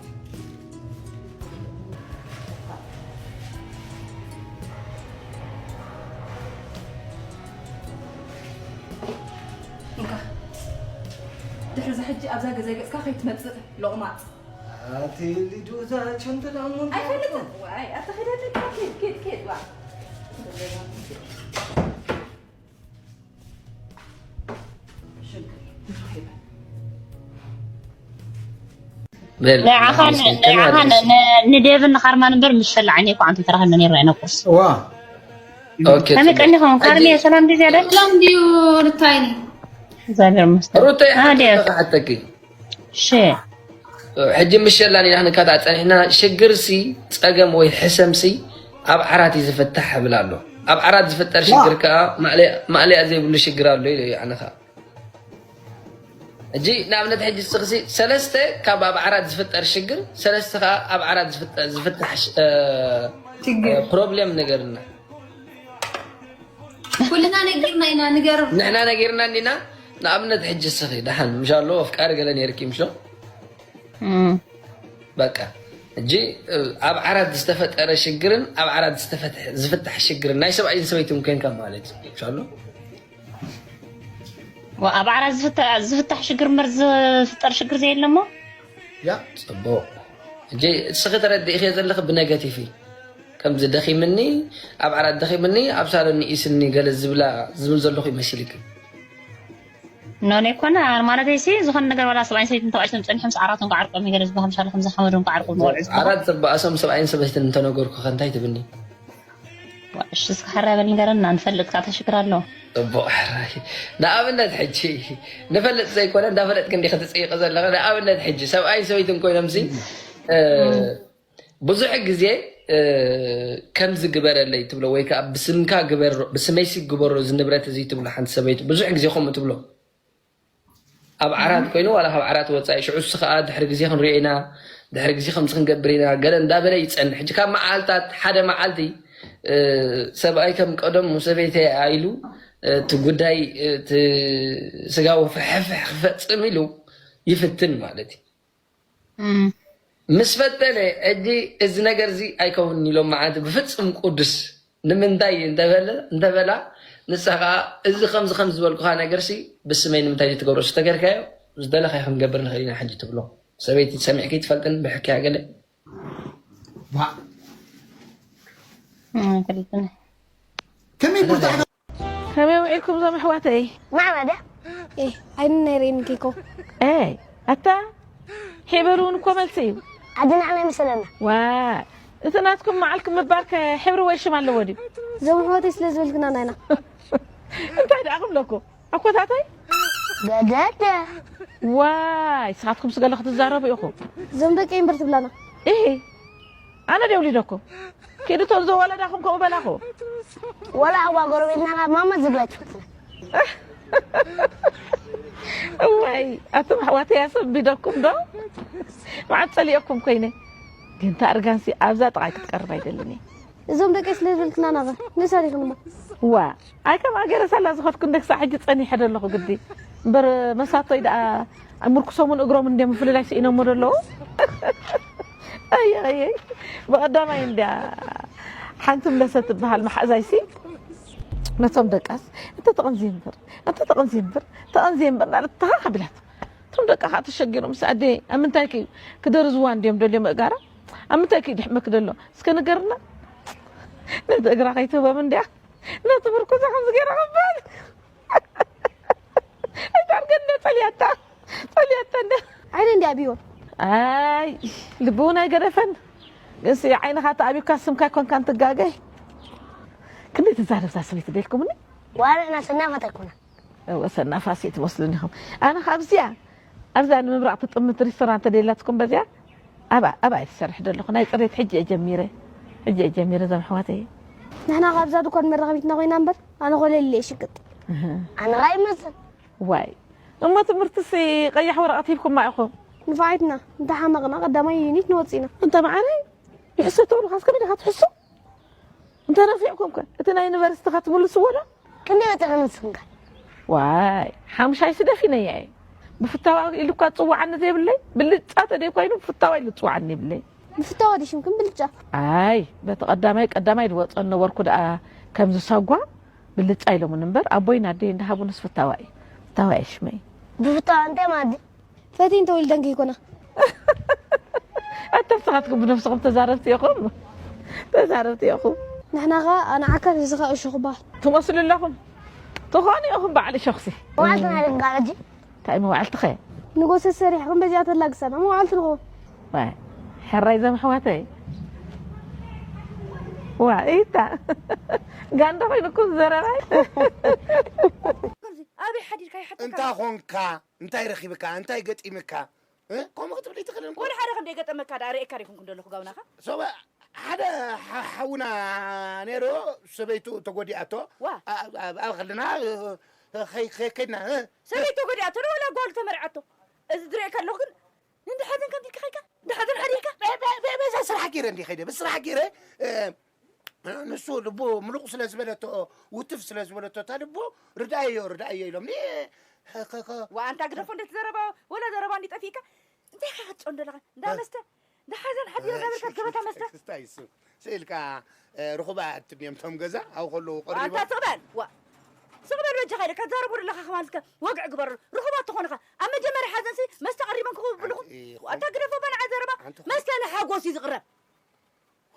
እንካ። ድሕሪ እዚ ሕጂ ኣብዛ ገዛ ገጽካ ከይትመጽእ ሎቕማጽ። ኣቲ ሊዱ እዛ ቸንተላ ሙን ኣይፈልጥን። ዋይ፣ ኣታ ኸይዳ ኣለካ። ኪድ፣ ኪድ፣ ኪድ፣ ዋ። በል፣ ንዓኻን፣ ንስኪ ንዓኻን፣ ከመይ ን-፣ ንዴቭን ንኻርማን እምበር ምስ ሸላዓኒ እኮ ኣንተ ተራኸብና ነይርና ኢና ቁርሲ። ዋ። ኦኬ፣ ከመይ ጽቡቅ። ቀኒኹም? ካርሚየ፣ ሕጂ ሰላም ድዩ ዝያዳ? ሰላም ድዩ ሩታይኒ? እግዚኣብሔር ይመስገን። ሩተይ፣ አ፣ ሓንቲ ዴቭ። ክሓተኪ። ሸ። ሕጂ ምስ ሸላን ኢና ክንካታዕ ጸኒሕና። ሽግርሲ፣ ጸገም ወይ ሕሰምሲ ኣብ ዓራት እዩ ዝፍታሕ እብል ኣሎ። ኣብ ዓራት ዝፍጠር ሽግር ዋ። ከኣ ማእለያ፣ ማእለያ ዘይብሉ ሽግር ኣሎ ኢለ እዩ ኣነ ከኣ። ሕጂ ንኣብነት ሕጂ ንስኽሲ ሰለስተ ካብ ኣብ ዓራት ዝፍጠር ሽግር፣ ሰለስተ ከኣ ኣብ ዓራት ዝፍጠ-፣ ዝፍታሕ ሽ-፣ እ፣ ሽግር። ፕሮብሌም ንገርና። ኩልና ነጊርና ኢና፣ ንገር። ንሕና ነጊርና እንዲና። ንኣብነት ሕጂ እስኺ ደሓን ምሻሎ ኣፍቃሪ ገለ ነይርኪ ምሽሎ? እም። በቃ ሕጂ፣ እ፣ ኣብ ዓራት ዝተፈጠረ ሽግርን ኣብ ዓራት ዝተፈትሐ-፣ ዝፍታሕ ሽግርን ናይ ሰብኣይን ሰበይትን ኮንካ ማለት እዩ። ምሻሎ? ዋ፣ ኣብ ዓራት ዝፍታ-፣ ዝፍታሕ ሽግር እምበር ዝፍጠር ሽግር ዘየለ እሞ? ያ፣ ጽቡቕ። ሕጂ እስኺ ተረዲእኽዮ ዘለኺ ብነገቲቭ እዩ። ከምዚ ደኺምኒ፣ ኣብ ዓራት ደኺምኒ፣ ኣብ ሳሎን ንኢስኒ ገለ ዝብላ፣ ዝብል ዘለኹ ይመስልኪ? ኖ፣ ኖ፣ ኣይኮነ፣ ማለተይሲ፣ ዝኾነ ነገር ዋላ ሰብኣይን ሰበይትን ተባኢሶም ጸኒሖምስ ዓራቶም ክዓርቆም እዩ ገለ ዝበሃል፣ ምሻሎ ከምዚ ሓመዶም ክዓርቆም ዝቆልዑ ዝበሃል። ዓራት ዘባእሶም ሰብኣይን ሰበይትን እንተነገርኩ ከ እንታይ ትብልኒ? ዋ፣ እሺ፣ እስኪ ሕራይ በል ንገረና፣ ንፈልጥ ከኣ ተሽግር ኣሎ። ጽቡቕ፣ ሕራይ። ንኣብነት ሕጂ፣ ንፈልጥ ዘይኮነ፣ እንዳፈለጥክ እንዲኺ ትጽይቂ ዘለኺ። ንኣብነት ሕጂ፣ ሰብኣይን ሰበይትን ኮይኖምሲ፣ እ፣ እም። ብዙሕ ግዜ፣ እ፣ ከምዚ ግበረለይ ትብሎ ወይ ከኣ ብስምካ ግበሮ፣ ብስመይሲ ግበሮ እዚ ንብረት እዚ ትብሎ ሓንቲ ሰበይቲ ብዙሕ ግዜ ከምኡ ትብሎ። ኣብ ዓራት እም። ኮይኑ ዋላ ካብ ዓራት ወጻኢ ሽዑ እሱ ከኣ ድሕሪ ግዜ ክንሪኦ ኢና፣ ድሕሪ ግዜ ከምዚ ክንገብር ኢና፣ ገለ እንዳበለ ይጸንሕ። ሕጂ ካብ መዓልታት ሓደ መዓልቲ፣ እ፣ ሰብኣይ ከም ቀደሙ ሰበይተይ ኢሉ፣ እ፣ እቲ ጉዳይ፣ እ፣ እቲ ስጋዊ ፍሕፍሕ ክፈጽም ኢሉ ይፍትን ማለት እዩ። እም። ምስ ፈተነ፣ ሕጂ እዚ ነገር እዚ ኣይከውንን ኢሎም መዓልቲ ብፍጹም ቅዱስ ንምንታይ እንተበለ፣ እንተበላ፣ ንሳ ኸኣ፣ "እዚ ከምዚ ከም ዝበልኩኻ ነገርሲ ብስመይ ንምንታይ ዘይትገብሮ? ዝተገርካዮ ዝደለኻዮ ክንገብር ንኽእል ኢና ሕጂ" ትብሎ። ሰበይቲ ሰሚዕኪ ትፈልጥን ብሕክያ ገለ? ዋ። እም፣ ኣይፈልጥን። ከመይ ቁርጣ ከመይ ውዒልኩም እዞም ኣሕዋተይ? ማዕበዳ። ኤ፣ ዓይኒ ናይ ሬን ኬኮ። ኤ፣ ኣታ፣ ሄበሉ እውን እኮ መልሲ እዩ። ዓዲ ንዓና ይመስለና። ዋ፣ እቲ ናትኩም መዓልኩም ምባርከ ሕብሪ ወይ ሽም ኣለዎ ድዩ? እዞም ኣሕዋተይ ስለ ዝበልክናና ኢና። እንታይ ደኣ ክብለኩም? ኣኮታተይ? ገደደ። ዋይ፣ ንስኻትኩም ስገለ ክትዛረቡ ኢኹም። እዞም ደቂ እምበር ትብላና። እሂ፣ ኣነ ድየ ውሊደኩም? ኪዱ እቶም ዘወለዳኹም ከምኡ በላኹ። ወላ እዋ ጎረቤትና ካብ ማማ ዝብላችሁ። እዋይ፣ ኣቱም ኣሕዋተይ ኣሰቢደኩም ዶ? መዓት ጸሊኦኩም ኮይነ። ግን እታ እርጋንሲ ኣብዛ ጥቓይ ክትቀርብ ኣይደልን እየ። እዞም ደቂ ስለ ዝበልክና ናበ ንሳሪኽን እሞ። ዋ፣ ኣይ ከም ኣገረ ሳላ ዝኸድኩ እንደ ክሳዕ ሕጂ ጸኒሐ ደለኹ ግዲ። እምበር መሳቶይ ደኣ ምርኩሶምን እግሮም እንድዮም ምፍልላይ ስኢኖሞ ደለዉ። ኣየ፣ ኣየ፣ ብቐዳማይ እንድያ ሓንቲ ምለሰ ትበሃል መሓዛይሲ ነቶም ደቃስ፣ "እንተ ተቐንዝየ እምበር፣ እንተ ተቐንዝየ እምበር፣ ተቐንዝየ እምበር" እናለት ተኻኽ ኣቢላት። እቶም ደቃ ኸዓ ተሸጊሮም፣ "ምስ ኣደይ ኣብ ምንታይ ከዩ ክደርዝዋ እንድዮም ደልዮ ምእጋራ? ኣብ ምንታይ ከዩ ድሕመክ ደሎ? እስከ ንገርና?" ነቲ እግራ ከይትህቦም እንድያ፣ ነቲ ምርኩሳ ከምዚ ገይራ ክበል። ኣይታርገ እንደ ጸልያታ፣ ጸልያታ እንደ። ዓይነ እንዲ ኣቢዎ። ኣይ፣ ልቢ እውን ኣይገደፈን። ግንሲ ዓይንኻ ተኣቢብካ ስምካ ኣይኮንካን ትጋገ። ክንደይ ትዛረብ እዛ ሰበይቲ ደልኩምኒ? ዋላ እና ሰናፋት ኣይኮና። እወ፣ ሰናፋሲ ትመስሉኒ ኢኹም። ኣነ ካብዚኣ፣ ኣብዛ ንምብራቕ ትጥምት ሪስቶራንት ደላትኩም በዚኣ፣ ኣብኣ፣ ኣብኣ እየ ትሰርሕ ዘለኹ። ናይ ጽሬት ሕጂ እየ ጀሚረ። ሕጂ እየ ጀሚረ፣ እዞም ኣሕዋተይ። ንሕና ካብዛ ድኳን መራኸቢትና ኮይና እምበር ኣነ ኮለል ኢለ ይሽቅጥ። ኣነ ኸኣ ይመስል። ዋይ፣ እሞ ትምህርትሲ ቀያሕ ወረቐት ሂብኩማ ኢኹም? ንፋዓይትና እንተሓመቕና ቀዳማይ ዩኒት ንወጽእ ኢና። እንተ መዓረይ ይሕሱ ተብሉኻስ ከመይ ዲኻ ትሕሱ? እንተ ነፊዕኩም ከ እቲ ናይ ዩኒቨርሲቲኻ ትምልስዎ ዶ? ክንደይ በጺሐ ንስኽን ከ? ዋይ፣ ሓሙሻይ ስደፊ ነያ እየ። ብፍታዋ ኢሉ እኳ ዝጽውዓኒ ዘይብለይ፣ ብልጫ ተደይ ኮይኑ ብፍታዋ ኢሉ ዝጽውዓኒ የብለይ። ብፍታዋ ድዩ ሽምክን ብልጫ? ኣይ፣ በቲ ቀዳማይ ቀዳማይ ዝወጾ ነበርኩ ደኣ ከምዚ ሰጓ ብልጫ ኢሎምን እምበር ኣቦይን ኣደይ እንዳሃቡንስ ፍታዋ እዩ። ፍታዋ እዩ ሽመይ። ብፍታዋ እንታይ ማለት እዩ? ፈቲን ተወልደን ከይኮና። ኣታ ንስኻትኩም ብነፍስኹም ተዛረብቲ ኢኹም። ተዛረብቲ ኢኹም። ንሕና ኸኣ ኣነ ዓካል እዚ ኸኣ እሾኽ በሃል። ትመስሉ ኣለኹም። ትኾኑ ኢኹም በዓል እሾኽሲ። መዓልቲ ናይ ደጋ ሕጂ። እንታይ መዋዕልትኸ? ንጎሰ ሰሪሕኩም በዚኣ ተላግሰና መዋዕልቲ ንኸውን። ዋይ፣ ሕራይ ዘም ኣሕዋተይ። ዋ፣ ኢታ። ጋንዳ ኮይኑኩም ዘረባይ። ኣበይ ሓዲርካ ይሓተካ? እንታ ኾንካ፣ እንታይ ረኺብካ፣ እንታይ ገጢምካ? እ? ከምኡ ክትብል ኣይትኽእልን እኮ። ወላ ሓደ ከም ደይገጠመካ ደኣ ርእየካ ደይኮንኩ ዘለኹ ጋብናኻ? ሶበ ሓደ ሓ-፣ ሓውና ነይሩ፣ ሰበይቱ ተጎዲኣቶ። ዋ። ኣ-፣ ኣብ፣ ኣብ ከለና፣ እ፣ ኸይ-፣ ኸይ-፣ ከይድና፣ እ? ሰበይቱ ተጎዲኣቶ ዶ ወላ ጓሉ ተመርዓቶ? እዚ ዝርእየካ ኣለኹ ግን፣ እንደ ሓዘን ካብ ዲካ ኸይካ? እንደ ሓዘን ሓዲርካ? በ-፣ በ-፣ በ-፣ በዛ ስራሕ ገይረ እንዲ ኸይደ፣ በዚ ስራሕ ገይረ፣ እ፣ ንሱ ልቡ ምሉቕ ስለ ዝበለቶ፣ ውትፍ ስለ ዝበለቶ፣ እታ ልቡ፣ "ርድኣዮ፣ ርድኣዮ" ኢሎምኒ፣ ከ-፣ ከ-፣ ዋ፣ ኣንታ ግደፎ፣ እንደ ትዘረባ፣ ወላ ዘረባ እንዲ ጠፊእካ፣ እንታይ ኢኻ ክትጨው እንደለኻ? እንዳ እ። መስተ፣ እንዳ ሓዘን ሓዲር እ፣ እንዳበልካ ገበታ መስተ። ክስታይ እሱ። ስኢልካ፣ እ፣ ርኹባት እኒኦም ቶም ገዛ፣ ኣብኡ ከለዉ ኣንታ ቀሪቦም። ስቕ በል፣ ዋ። ስቕ በል በጃኻ ኢለ፣ ከዛረቡ ዘለኻ ከማን እስከ ወግዒ ግበረሉ። ርኹባት ትኾንኻ። ኣብ መጀመርያ ሓዘንሲ መስተ ቀሪቦም ክኽብልኹ። ኣንቲ ዋ፣ ኣንታ ግደፎ፣ በንዓ ዘረባ። ኣንቲ መስተ ንሓጎስ እዩ ዝቕረብ።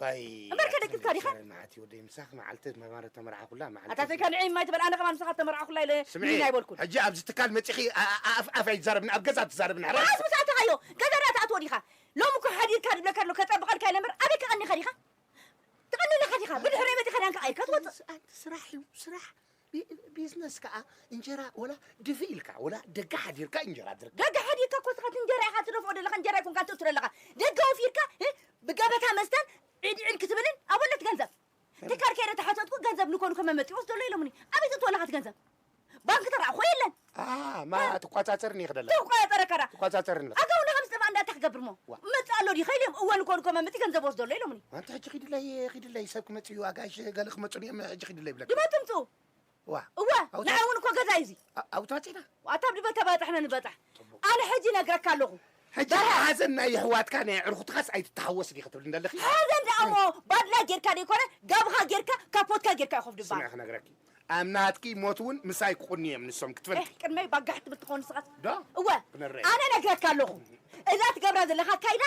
ዋይ፣ እምበር ኣቲ ከደግፍካ ዲኻ? መዓት እዩ ወደይ፣ ምሳኺ መዓልቲ መማረ ተመርዓኹላ መዓልቲ። ኣታ ተይካ ንዒ ማይ ትበል፣ ኣነ ከማን ምሳኻ ተመርዓኹላ ኢለ ስምዒ፣ ንዒ ኣይበልኩን። ሕጂ ኣብዚ ትካል መጺኺ ኣ-፣ ኣ-፣ ኣፍ፣ ኣፍ ኣይትዛረብኒ፣ ኣብ ገዛ ትዛረብኒ፣ ሕራይ። መዓስ ምስ ኣተኻዮ? ገዛ ዳ ትኣትዎ ዲኻ? ሎሚ እኮ ሓዲርካ ድብለካ ኣሎ፣ ከጸብቐልካ ኢለ እምበር፣ ኣበይ ክቐኒኻ ዲኻ? ትቐኒ ኣለኻ ዲኻ? ብድሕረይ መጺኻ ዳንካ ኣይካ ትወጽእ። ኣንቲ ስራሕ እዩ፣ ስራሕ። ቢ-፣ ቢዝነስ ከኣ እንጀራ ወላ ድፍእ ኢልካ፣ ወላ ደገ ሓዲርካ እንጀራ ትረክብ። ደገ ሓዲርካ እኮ ስኻ እቲ እንጀራ ኢኻ ትደፍኦ ዘለኻ፣ እንጀራ ኣይኮንካን ትእቱ ዘለኻ። ደገ ወፊርካ፣ እ፣ ብገበታ መስተን ዒድ ዒድ ክትብልን ኣበለት ገንዘብ። ትካል ከይደ ተሓተትኩ፣ ገንዘብ ንኮኑ ከመመጽእ ወስደሎ ኢሎምኒ። ኣበይ ትእትዎ ኣለኻ እቲ ገንዘብ? ባንክ ተረኣኹ የለን። ኣ፣ ማ ትቆጻጸርኒ ይኽደላ? ትቆጻጸረካ ዳ? ትቆጻጸርኒ። ኣገው ንኸም ዝጠፋ እንዳታ ክገብር ሞ? ዋ። መጽእ ኣሎ ዲ ኸይልዮም፣ እወ ንኮኑ ከመመጽእ ገንዘብ ወስደሎ ኢሎምኒ። ኣንቲ ሕጂ ኺድለይ፣ ኺድለይ፣ ሰብ ክመጽእ እዩ፣ ኣጋይሽ ገለ ክመጹ እዮም፣ ሕጂ ኺድለይ ይብለካ። ድመትምጹ። ዋ። እወ፣ ኣውታ-፣ ንዓይ እውን እኮ ገዛ እዩ እዚ። ኣ-፣ ኣውታ ጺና? ኣታ ብድበ ተባጽሕና ንበጻሕ። ጽቡቕ። ኣነ ሕጂ እነግረካ ኣለኹ። ሕጂ በርሀ። ሓዘን ናይ የሕዋትካ ናይ ኣዕሩኽትኻስ ኣይትተሃወስ ዲኺ ትብል እንደለኺ? ሓዘን ደኣ እሞ ባድላ ጌርካ ደይኮነ፣ ጋብኻ ጌርካ፣ ካፖትካ ጌርካ እዩ ኮፍ ድበሃል። ስምዒ ክነግረኪ። ኣብ ናትኪ ሞት እውን ምሳይ ክቑኒ እዮም ንሶም ክትፈልጢ። ኤህ፣ ቅድመይ ባጋሕ ትብል ትኾን ንስኻስ? ዶ? እወ፣ ክንረኣይ። ኣነ እነግረካ ኣለኹ። እዛ ትገብራ ዘለኻ ኣካይዳ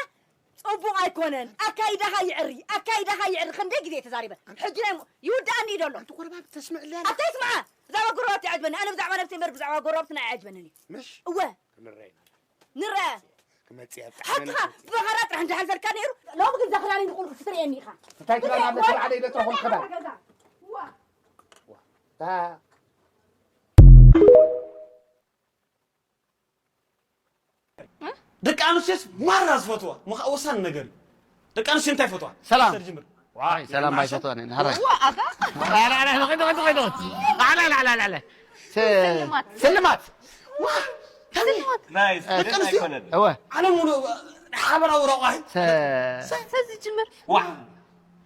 ጽቡቕ ኣይኮነን። ኣካይዳኻ ይዕሪ፣ ኣካይዳኻ ይዕሪ። ክንደይ ግዜ ተዛሪበ። ሕጂ ናይ ሞ-፣ ይውድኣኒ እዩ ደሎ። ኣንቲ ጎረባብቲ ተስምዕለያ ኣታ ይስምዓ። ብዛዕባ ጎረባብቲ ይዓጅበኒ። ኣነ ብዛዕባ ነብሰይ እምበር ብዛዕባ ጎረባብትና ኣይዓጅበንን እዩ። ምሽ? እወ። ክንረኣይ ኢና። ንረኣ። ክመጽእ እየ፣ ኣብ ሓትኻ ጣዕመ ብመኸራ ጥራሕ እንድሓንሰርካ ነይሩ። ሎሚ ግን እዛ ክዳነይ ንቑልቁል ክትርእየኒ ኢኻ። እንታይ ክዳን ኣሎ? ክትርእየኒ። ትብዓለይ ዶ ትረኽቦ ክዳን? ዋ። ዋ። እታ ደቂ ኣንስትዮስ ማራ ዝፈትዋ፣ ምኻ-፣ ወሳኒ ነገር እዩ። ደቂ ኣንስትዮ እንታይ ይፈትዋ? ሰላም። ሰር ጅምር። ዋይ፣ ሰላም ማሻ። ኣይፈትዋን እየን፣ ሃራይ። ዋ፣ ኣታ። ላ፣ ላ፣ ላ፣ ላ፣ ላ፣ ላ፣ ላ። ስ-፣ ስልማት። ስልማት። ዋ፣ ስልማት። ናይስ፣ ደቂ ግን ኣንስትዮ ኣይኮነን። እወ። ዓለም ሙሉ ሓበራዊ ረቋሒ። ስ-፣ ስ-፣ ሰዚ ጅምር። ዋ።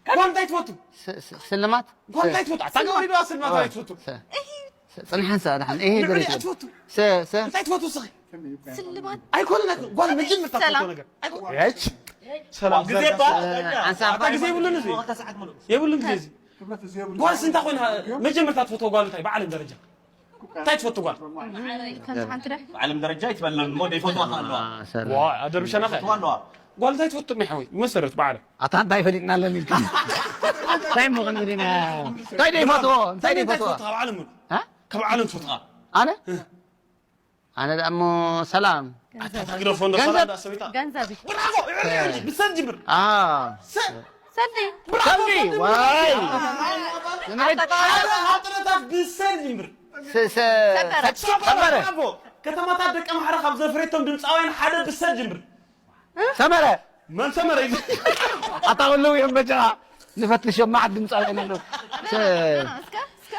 ጓል እንታይ ትፈቱ? ስ-፣ ስ-፣ ስልማት። ጓል እንታይ ትፈቱ? ኣታ ገበሪ ዶ ስልማት እወ። እንታይ ትፈቱ? ስ-፣ እሂ። ስ-፣ ጽንሐን ሰ-፣ ደሓን። እሄ፣ ንዕኡ ገለ እያ ትፈቱ። ትፈቱ። ስ-፣ ስ-፣ እንታይ ትፈቱ እስኺ? ስልማት። ኣይኮነን፣ ኣይኮ-፣ ጓል መጀመርታ ሰላም። ትፈትዎ ነገር። ኣይኮ-፣ እች። ሰላም ግዜ ዘርጋ። ባ-፣ እ፣ ኣንሳ ኣታ ግዜ የብሉን እዚ። ክልተ ሰዓት ሙሉእ። የብሉን ግዜ እዚ። ጓል ስንታ ኮይና መጀመርታ ትፈትዎ ጓል እንታይ? ብዓለም ደረጃ። እንታይ ትፈቱ ጓል? ኢልካ ሓንቲ ደ? ብዓለም ደረጃ ይትበለን እሞ ደይፈትዋ ከ ኣለዋ? አ፣ ሰላም። ዋ፣ ኣደርብሸና ከ? ይፈትዋ ኣለዋ። ጓል እንታይ ትፈቱ እኒ ሓወይ? መሰረት ብዓለም። ኣታ እንታይ ፈሊጥና ኣለኒ ኢልካ? እንታይ እሞ ክንብል ኢና? እንታይ ደይፈትዎ? እንታይ እንታይ ደይፈትዎ? ትፈቱ ካብ ዓለም ሙሉ? እ? ካብ ዓለም ትፈትዋ? ኣነ? እ። ኣነ ደኣ እሞ ሰላም። ኣታ ታግደፎ እንዶ ገንዘብ። ሰላም ደኣ ሰበይታ። ገንዘብ እዩ። ብራቮ! ብሰንጂ ብር። አ። ሰ-፣ ሰልዲ። ብራቮ! ሰልዲ! ሰልዲ! ዋይ! ኣታ ሓደ ሃጥረታት ብሰንጂ ብር። ሰ-፣ ሰ-፣ ሰበረ። ሰ-፣ ሰበረ። ብራቮ! ከተማታት ደቂ ኣምሓራ ካብ ዘፍረየቶም ድምፃውያን ሓደ ብሰንጂ ብር። ሰመረ! መን ሰመረ እዩ? ኣታ ኩሉ እዮም በጃኻ። ዝፈትሾም መዓት ድምፃውያን ኣለዉ። ሰ- እስከ እስከ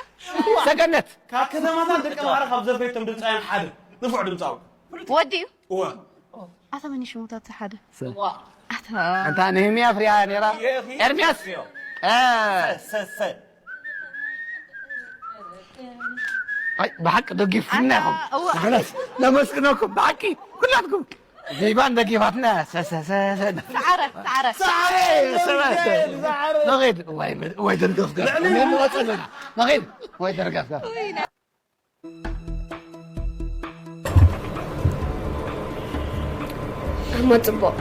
ሰገነት ካብ ከተማታት ደቂ ኣምሓራ ካብ ዘፍረየቶም ድምፃውያን ሓደ ንፉዕ ድምፃዊ ወዲ እዩ። እወ ኣታ መን ሽሙታት ሓደ ኣታ ኣንታ ነህምያ ፍርያ ነራ ኤርሚያስ እ፣ ሰሰ ኣይ ብሓቂ ደጊፍና ኢኹም እወ። ንሕናስ ነመስግነኩም ብሓቂ ኩላትኩም ዜባን ደጊፋትና ሰሰሰሰ ሰዓረ ሰዓረ ሰዓረ ሰበ ነኺድ ወይ ወይ ደርገፍገፍ ነኺድ ወይ ደርገፍገፍ እሞ ጽቡቕ።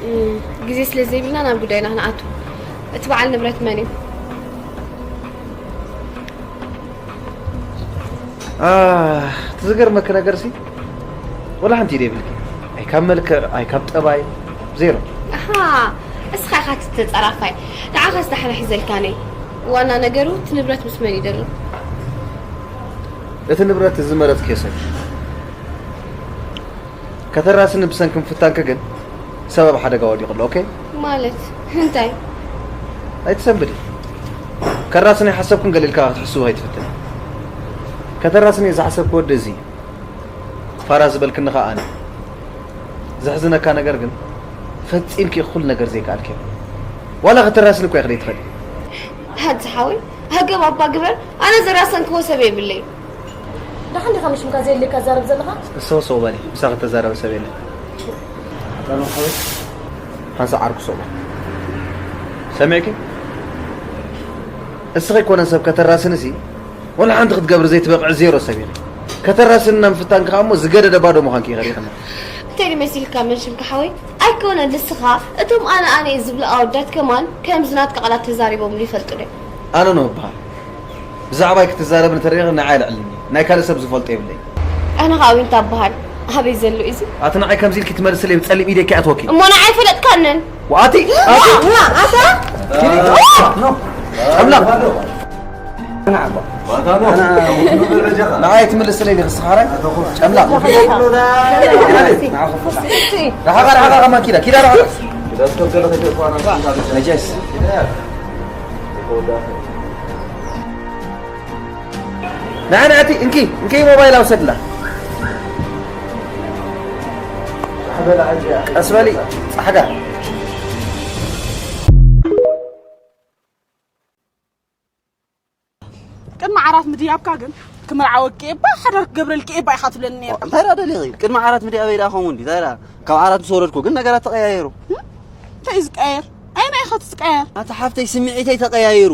እም፣ ግዜ ስለ ዘይብልና ናብ ጉዳይና ክንኣቱ። እቲ በዓል ንብረት መን እዩ? እቲ ዝገርመኪ ነገርሲ ወላ ሓንቲ ኢደ ይብልኪ። ኣይ ካብ መልክዕ ኣይ ካብ ጠባይ ዜሮ። ኣሃ፣ እስኻ ኢኻ እቲ ተጸራፋይ። ንዓኻስ ዳሕና ሒዘልካ ነይ። ዋና ነገሩ እቲ ንብረት ምስ መን እዩ ደሎ? እቲ ንብረት ዝመረጽክዮ ሰብ ከተራስኒ ብሰንኪ ምፍታንኪ ግን ሰብ ኣብ ሓደጋ ወዲቑ ኣሎ። ኦኬ ማለት እንታይ? ኣይትሰንብዲ። ከራስኒ ሓሰብኩን ገለ ኢልካ ክትሕስቡ ኣይትፍትን። ከተራስኒ ዝሓሰብኩ ወዲ እዚ ፋራ ዝበልክኒ ኸኣ ኣነ። ዘሕዝነካ ነገር ግን ፈጺምኪ እኹል ነገር ዘይከኣልኪ። ዋላ ከተራስኒ እኮ ኢኺ ዘይትኽእሊ። ሓንቲ ሓወይ፣ ሃገብ ኣባ ግበር፣ ኣነ ዘራሰንክዎ ሰብ የብለይ። ደሓን ዲኻ ንሽምካ ዘየድልየካ ትዛረብ ዘለኻ? ሰው ሰው በሊ፣ ምሳኺ ተዛረበ ሰብ የለን። ሓንሳ ዓርኩ ሰው በሊ። ሰሚዕኪ? እስኺ ኣይኮነን ሰብ ከተራስንሲ፣ ወላ ሓንቲ ክትገብሪ ዘይትበቕዒ ዜሮ ሰብ ኢኺ። ከተራስንና ምፍታንኪ ኸኣ እሞ ዝገደደ ባዶ ምዃንኪ ኢኺ ርኢኽና። እንታይ ድዩ መሲልካ መን ሽምካ ሓወይ? ኣይኮነን ንስኻ፣ እቶም ኣነ ኣነ እየ ዝብሉ ኣወዳት ከማን ከምዚ ናትካ ቃላት ተዛሪቦምሉ ይፈልጡ ዶ? ኣነ ነው እበሃል። ብዛዕባይ ክትዛረብ እንተሪኢኺ ንዓይ ኣልዕልኒ። ናይ ካልእ ሰብ ዝፈልጦ የብለይ። ኣነ ኸኣ ዊንታ እበሃል። ኣበይ ዘሎ እዩ እዚ? ኣቲ ንዓይ ከምዚ ኢልኪ ትመልስለይ ብጸሊም ኢደኪ ኣትወኪ። እሞ ንዓይ ፈለጥካንን? ወኣቲ ኣቲ ኣምላኽ ንዓይ ትምልስለይ ዲኺ ስኻራይ ጨምላቕ ራሓቓ ራሓቓ ከማን ኪዳ ኪዳ ራሓቓ ነጀስ ንዓይ ንዓቲ እንኪ እንኪ ሞባይል ኣውሰድላ ቀስ በሊ ጻሕጋ ቅድሚ ዓራት ምድያብካ ግን ክምርዓወኪ እባ ሓዳር ክገብረልኪ እባ ኢኻ ትብለኒ ነርካ። እንታይ ደኣ ደሊኺ? ቅድሚ ዓራት ምድያበይ ደኣ ከምኡ እንዲ እንታይ ደኣ ካብ ዓራት ምስ ወረድኩ ግን ነገራት ተቐያየሩ። እንታይ እዩ ዝቀየር? ኣየናይ ኢኻ እቲ ዝቀየር? ኣታ ሓፍተይ ስምዒተይ ተቐያይሩ።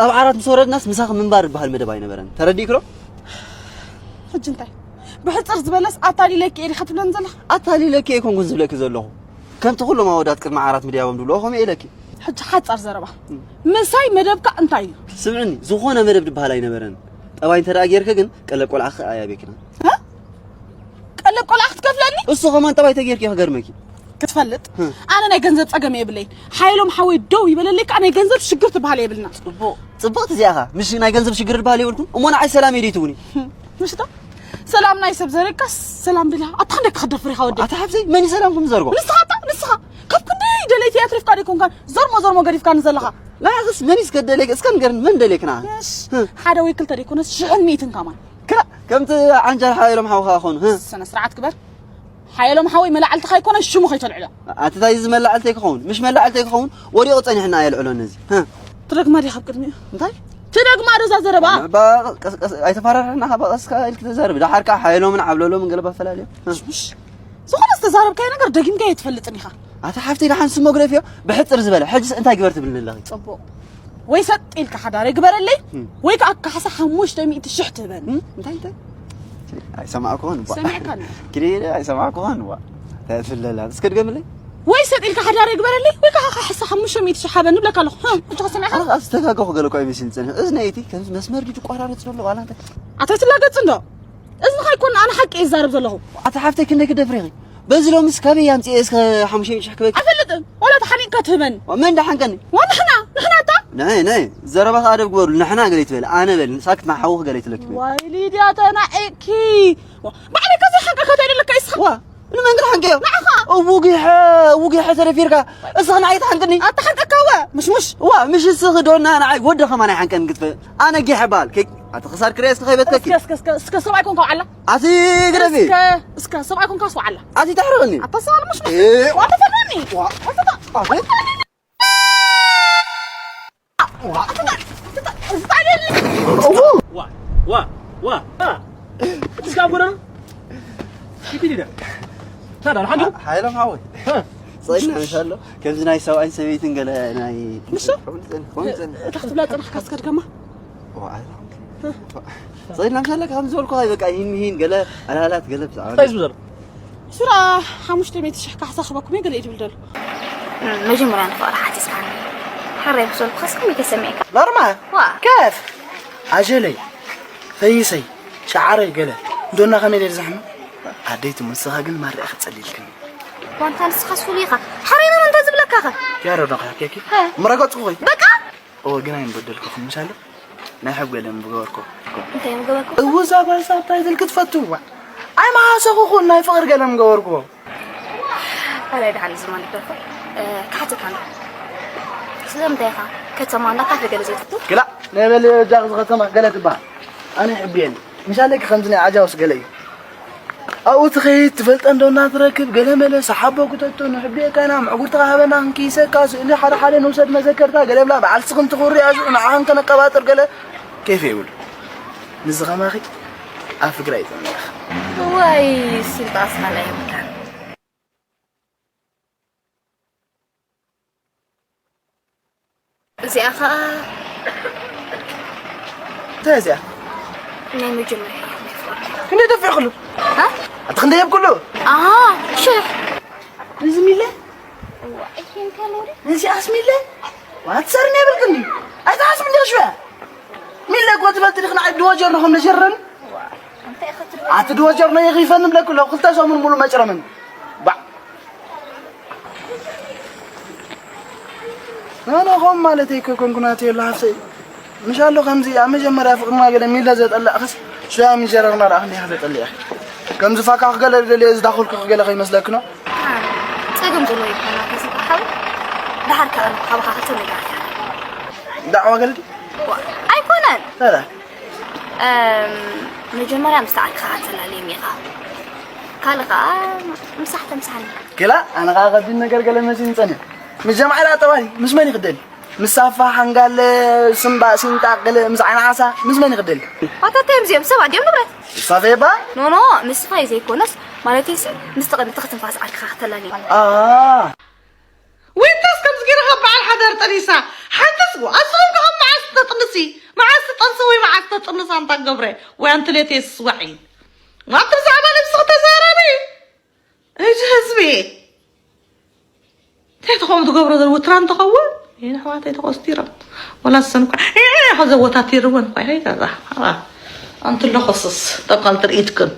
ኣብ ዓራት ምስ ወረድናስ ምሳኺ ምንባር ዝበሃል መደብ ኣይነበረን። ተረዲእኪ ዶ? ሕጂ እንታይ ብሕጽር ዝበለስ ኣታሊለኪ እየ ዲኻ ትብለኒ ዘለኻ? ኣታሊለኪ ኣይኮንኩን ዝብለኪ ዘለኹ። ከምቲ ኩሎም ኣወዳት ቅድሚ ዓራት ምድያቦም ዝብልዎ ከምኡ እየ ኢለኪ። ሕጂ ሓጻር ዘረባ ምሳይ መደብካ እንታይ እዩ? ስምዕኒ፣ ዝኾነ መደብ ዝበሃል ኣይነበረን። ጠባይ እንተ ደኣ ጌርኪ ግን ቀለብ ቆልዓኺ ኣያቤክና። እ? ቀለብ ቆልዓ ክትከፍለኒ? እሱ ኸማን ጠባይ ተጌርኪ ክገርመኪ። ክትፈልጥ ኣነ ናይ ገንዘብ ጸገም የብለይን። ሓየሎም ሓወይ ደው ይበለለይ ከኣ ናይ ገንዘብ ሽግር ትበሃል የብልና። ጽቡቕ ጽብቕቲ እዚኣኻ ምሽ ናይ ገንዘብ ሽግር ዝበሃል የብልኩም። እሞ ንዓይ ሰላም እየ ደይትብኒ። ምሽታ ሰላም ናይ ሰብ ዘረካ ሰላም ድላ ኣታ ክንደይ ክኽደፍር ኢኻ ወዲ ኣታ ሓፍዘይ መን እዩ ሰላም ክምዘርጎ ንስኻ ኣታ ንስኻ ካብ ክንደይ ደለይቲ ኣትሪፍካ ደይኮንካ ዘርሞ ዘርሞ ገዲፍካ ንዘለኻ ናያኽስ መን እዩ እስከ ደለይክ እስከ ንገርኒ መን ደለይክ ንዓ እስ ሓደ ወይ ክልተ ደይኮነስ ሽሕን ሚእትን ከማን ክላ ከምቲ ዓንጃል ሓ ኢሎም ሓውኻ ኾኑ ስነ ስርዓት ግበር ሓየሎም ሓወይ መላዕልትኻ ኣይኮነ ሽሙ ከይተልዕሎ ኣትታይ እዚ መላዕልተይ ክኸውን ምሽ መላዕልተይ ክኸውን ወዲቑ ጸኒሕና ኣየልዕሎን እዚ ትደግማ ዲኻ ኣብ ቅድሚኡ እንታይ ትደግማ ዶ እዛ ዘረባ ኣይተፈራርሕና ካብ ቀስካ ኢልክ ተዛርብ ደሓር ከዓ ሓየሎምን ዓብለሎምን ገለባ ፈላልዮ ዝኾነ ዝተዛረብካዮ ነገር ደጊምካዮ ኣይትፈልጥን ኢኻ ኣታ ሓፍተይ ደሓን ስሞ ግደፍዮ ብሕፅር ዝበለ ሕጅስ እንታይ ግበር ትብልኒ ኣለኺ ፅቡቕ ወይ ሰጥ ኢልካ ሓዳር ግበረለይ ወይ ከዓ ካሕሳ ሓሙሽተ ሚእቲ ሽሕ ትህበኒ እንታይ እንታይ ኣይሰማዕኩኸን ሰሚዕካ ኪደ ኣይሰማዕኩኸን ዋ ተፍለላ እስከ ድገምለይ ወይ ሰጥ ኢልካ ሓዳር ግበረለይ ወይ ከዓ ካሕሳ ሓሙሽተ ሚእቲ ሽሕ ሃበኒ ብለካ ኣለኹ እጅኻ ሰሚዕካ ዝተጋገኹ ገለ እኳ ይመስል ዝፀንሕ እዝነይቲ ከምዚ መስመር ድዩ ዝቋራረፅ ዘሎ ዋላ እንታይ ኣታ ትላገፅ እንዶ እዝንኻ ኣይኮን ኣነ ሓቂ እዛረብ ዘለኹ ኣታ ሓፍተይ ክንደይ ክደፍሪኺ በዚ ሎምስ ካበይ ኣምፅኤ እስከ ሓሙሽተ ሚእቲ ሽሕ ክበኪ ኣይፈልጥን ዋላ ተሓኒቕካ ትህበኒ መን ደሓንቀኒ ዋ ንሕና ንሕና እታ ናይ ናይ ዘረባኻ ኣደብ ግበሩ ንሕና ገለ ይትበል ኣነ በል ንሳክ ማሓውኽ ገለ ይትለኪ በል ዋይ ሊድያ ተናዒቕኪ ባዕለይ ከዘይ ሓንቀካ ተደለካ ይስኻ ዋ ንመን ክትሓንቀዮ? ንዓኻ። እውጊሐ፣ እውጊሐ ተደፊርካ። እስኺ ንዓይ ትሓንቅኒ? ኣታ ሓንቀካ እወ፣ ምሽሙሽ። ዋ፣ ምሽ እስኺ ዶና ንዓይ ወዲ ከማን ኣይሓንቀን ክትፈ-፣ ኣነ ጊሐ በሃል። ከይ-፣ ኣቲ ክሳድ ክሪኣ እስኪ ከይበትከኪ። እስከ፣ እስከ፣ እስከ፣ እስከ ሰብኣይ ኮንካ ዋዓላ። ኣቲ ግረፊ። እስከ፣ እስከ ሰብኣይ ኮንካ ዋዓላ። ኣቲ ተሕርቕኒ። ኣታ ሰብኣይ ምሽሙሽ። እ፣ ዋ። ዋ ተፈርደኒ። ዋ። ዋ ተፈ-፣ ኣቲ ዋ፣ ዋ፣ ዋ። እስካ ጎረም። ኪዲ ዲዳ። ታዲያ፣ ሓንዱ? ሓይሎም ሓወይ። እ። ጸይና፣ ምሻሎ። ከምዚ ናይ ሰብኣይን ሰበይትን ገለ ናይ ንሱ? ከምዚ ጸን-፣ ከምዚ ጸን-፣ እታ ክትብላ ጸናሕካ እስከ ድገማ። ዋ፣ ኣይ፣ ጸይና፣ ምሻሎ፣ ከምዚ ዝበልኩ፣ ኣይ፣ በቃ፣ ይህን፣ ይህን፣ ገለ ኣላላት፣ ገለ ብዛዕባ እንታይ ዝብሎ ዘሎ? ሱራ ሓሙሽተ ሚእቲ ሽሕ ካሕሳ ክበኩም እየ፣ ገለ እዩ ዝብል ዘሎ። እም፣ መጀመርያ ንፍቕሪ ሓቲትካኒ። ሕራይ ምስ በልኩኻስ ከመይ ተሰሚዕካ? ኖርማል። ዋ። ከፍ። ኣጀለይ። ፈይሰይ። ሸዓረይ ገለ። እንዶና ከመይ ኢለ ዝዛሕሞ? ኣደይ ትመስኻ ግን ማርያ ክትጸልይልክኒ። ዋንታ ንስኻስ ፍሉይ ኢኻ። ሕራይ ኢና እንተ ዝብለካ ኸ? ያረዶ ኸ ኬኪ? ሀ። ምረገጽኩ ኸይ? በቃ። ኦ፣ ግን ኣይምበደልኩኹም፣ ምሻሎ? ናይ ሕብ ገለ ምገበርኩ። እንታይ ምገበርኩ? እውዛ ጓል ሳብታይትል ክትፈትዋ። ኣይመሃሰኹኹን ናይ ፍቕሪ ገለ ምገበርኩ። ኣረ፣ ደሓን ዝማን ይደርፎ። እ፣ ክሓተካ ኣሎ። ስለምንታይ ኢኻ ከተማ እና ካፌ ገለ ዘይትፈቱ? ግላ፣ ናይ በል ጃክ ዝኸተማ ገለ ትበሃል። ኣነ ይሕብየኒ። ምሻለኪ ከምዚ ናይ ዓጃውስ ገለ እዩ። ኣብኡ ትኸይድ ትፈልጠ እንዶ እናትረክብ ገለ መለ ሰሓቦ ክተቶ ንሕብየካ ኢና ምዕጉርትኻ ሃበና ክንክይሰካ ስእሊ ሓደ ሓደ ንውሰድ መዘከርታ ገለ ብላ በዓል ስኽን ትኹሪ ኣዝዑ ንዓኽን ከነቀባጥር ገለ ኬፍ የብሉ። ንዚ ኸማኺ ኣብ ፍግራ ይጥምነኻ። ዋይ ስልጣ ስኻላ የብልካን። እዚኣ ኸኣ እንታይ እዚኣ? ናይ መጀመርያ እያ ናይ ፍቕሪ። ክንደይ ደፊዕክሉ? ሃ? ኣቲ ክንደይ የብክሉ? ኣሃ፣ ሽሕ። እዚ ሚለ? እዋ፣ ይሄን ካልወደ? ነዚኣስ ሚለ? ዋትሰርኒ የብልክኒ። ኣይትሓስብ እንዲኻ ሽወያ። ሚለ እኮ ትፈልጢ ዲኺ ንዓይ ድወጀር ዲኹም ነጀረኒ? እዋ፣ እንታይ ኢኻ ትብል? ኣቲ ድወጀር ነው ይኺፈን ብለክሎ፣ ክልተ ሰሙን ሙሉ መጭረምን። ባዕ። ኣነ ኸም ማለተይ እኮ ኮንኩ ናተይ ኣሎ ሃፍተይ። ምሻሎ ከምዚ ኣብ መጀመርያ ፍቕርና ገለ ሚለ ዘጠላእኽስ ሽያ ሚጀረርና ደኣ ክንደይ ኢኻ ዘጠሊእኻ። ከምዚ ፋካኽ ገለ ደልየ ዝዳኹልኩኺ ገለ ከይመስለክኖ። ጸገም ዘለዎ ይኮና ከዚ ሓው። ደሓር ከኣ ካባኻ ክልተ ነገር። ዳዕዋ ገለ ድዩ? ዋ፣ ኣይኮነን። ታዲያ? እም፣ መጀመርያ ምስ ተዓርክኻ ተላልየኒ ኢኻ። ካልእ ኸኣ ምሳሕ ተምሳሕኒ። ገላ፣ ኣነ ኸኣ ከቢድ ነገር ገለ መሲሉኒ ጸኒሑ። ምስ ጀምዓ ኢላ ጠባሪ፣ ምስ መን ይኽደል? ምስ ሳፋ፣ ሓንጋለ፣ ስምባ፣ ሲንጣ፣ ገለ ምስ ዓይኒ ዓሳ፣ ምስ መን ይኽደል? ኣታ እንታይ እዮም እዚኦም? ሰባት ድዮም ንብረት? ሳፈ እባ? ኖ፣ ኖ፣ ምስ ስኻ እዩ ዘይኮነስ፣ ማለተይስ ምስ ተቐ-፣ ትኽትንፋስ ዓርክኻ ከተላልየኒ። ኣ። ዊንታስ ከምዚ ገይራ ካብ በዓል ሓዳር ጠኒሳ። ሓንትስ ዋ፣ ኣስኹም ከ ካብ መዓስ ተጥንሲ? መዓስ ትጠንሲ ወይ መዓስ ተጥንስ ኣንታ ገብረ? ወይ ኣንቲ ሌቴስ ዋዒ? ኣብቲ ብዛዕባ ነብስኺ ተዛረቢ። እዚ ህዝቢ። እንታይ ትኸውን ትገብሮ ዘሎ ውትራ እንተኸውን? ይህን ኣሕዋተይ ተቖስቲሮም። ወላ ዝሰንኳ። ይሄ ኸዘ ወታቲርወን ኳ። ይሄ ከዛ። ኣንቲ ለኾስስ። ጠብቃል ትርኢትክን።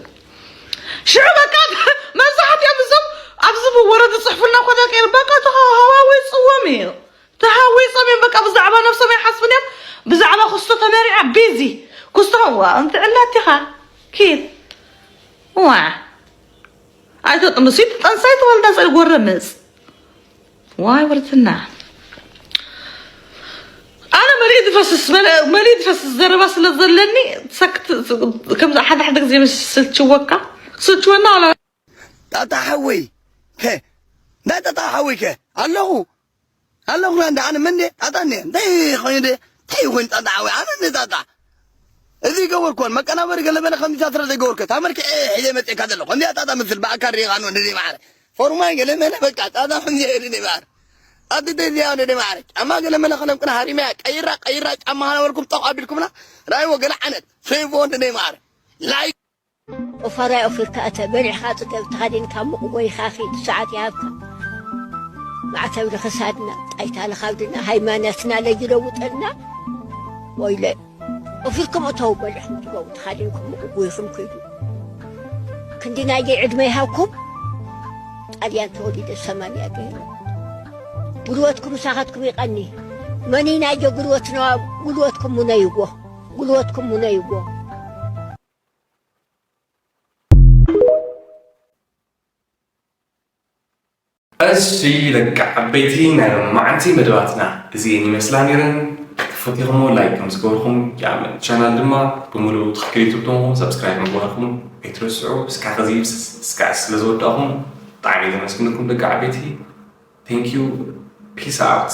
ሽዑ በቃ መብዛሕትኦም እዞም ኣብዚ ወረ ዝጽሕፉልና እኮ ደቂ ኤርትራ በቃ ተሃዋዊጽዎም እዩ። ተሃዊጾም እዮም በቃ ብዛዕባ ነብሶም ኣይሓስቡን እዮም። ብዛዕባ ክስቶ ተመሪዓ ቢዚ። ክስቶ ዋ፣ እንት ዕላቲኻ። ኪድ። ዋ። ኣይተጥምሱ፣ ጠንሳይ ተወልዳ ጸል ጎረምጽ። ዋይ ወርትና። ኣነ መሊእ ዝፈስስ፣ መለ-፣ መሊእ ዝፈስስ ዘረባ ስለ ዘለኒ ሰክት፣ ከምዚ ሓደ ሓደ ግዜ ምስ ስልችወካ፣ ስልችወና ኣላ። ጣጣ ሓወይ፣ ከ፣ ናይ ጣጣ ሓወይ ከ፣ ኣለኹ፣ ኣለኹ፣ እንዳ ኣነ መን ጣጣ እኒአ፣ እንታይ ኮይኑ ደ፣ እንታይ ኮይኑ ጣጣ ሓወይ፣ ኣነ እኒ ጣጣ፣ እዚ ገበርኮን፣ መቀናበሪ ገለ መለ ከምዚ ታትረ ዘይገበርኮ፣ ታመልክዐ ሒዘ መፅእካ ዘለኹ፣ ከምዚኣ ጣጣ ምስል ብኣካል ሪኢኻ ኖ፣ ንደይ ማዕረ፣ ፎርማይ ገለ መለ፣ በቃ፣ ጣጣ ከምዚ ሪኒ ማዕረ፣ ኣቲ ተዚያ ንደይ ማዕረ፣ ጫማ ገለ መለ ከለምቅና ሃሪመያ፣ ቀይራ፣ ቀይራ፣ ጫማ ሃነበልኩም፣ ጠቕ ኣቢልኩምና፣ ራይዎ ገለ ዓይነት፣ ፌቦ ንደይ ማዕረ፣ ላይ ቆፋራይ ኦፊርካ እተ በሊዕኻ ጽገብ ተኸዲንካ ምቕጎይኻ ኺድ ሰዓት ይሃብካ። ማዕተብ ንኽሳድና፣ ጣይታ ንኻብድና፣ ሃይማኖትና ለይለውጠልና። ወይለ ኦፊርኩም እተው በሊዕኩም ጽገቡ ተኸዲንኩም ምቕጎይኹም ኪዱ። ክንዲ ናየይ ዕድመ ይሃብኩም። ጣልያን ተወሊደ ሰማንያ ገይሩ። ጉልበትኩም ምሳኻትኩም ይቐኒ። መኒ ናዮ ጉልበትና ጉልበትኩም ሙነይዎ። ጉልበትኩም ሙነይዎ። እሺ ደቂ ዓበይቲ ናይ ሎማዓንቲ መደባትና እዚኤን ይመስላ ነይረን። ተፈቲኹሞ ላይክ ከም ዝገበርኩም ይኣምን። ቻናል ድማ ብምሉኡ ትኽክል ዩቱብ ተኾንኩም ሰብስክራይብ ምግባርኩም ኣይትረስዑ። እስካ ከዚ እስካ ስለ ዝወዳእኹም ብጣዕሚ ዘመስግነኩም ደቂ ዓበይቲ። Thank you. Peace out.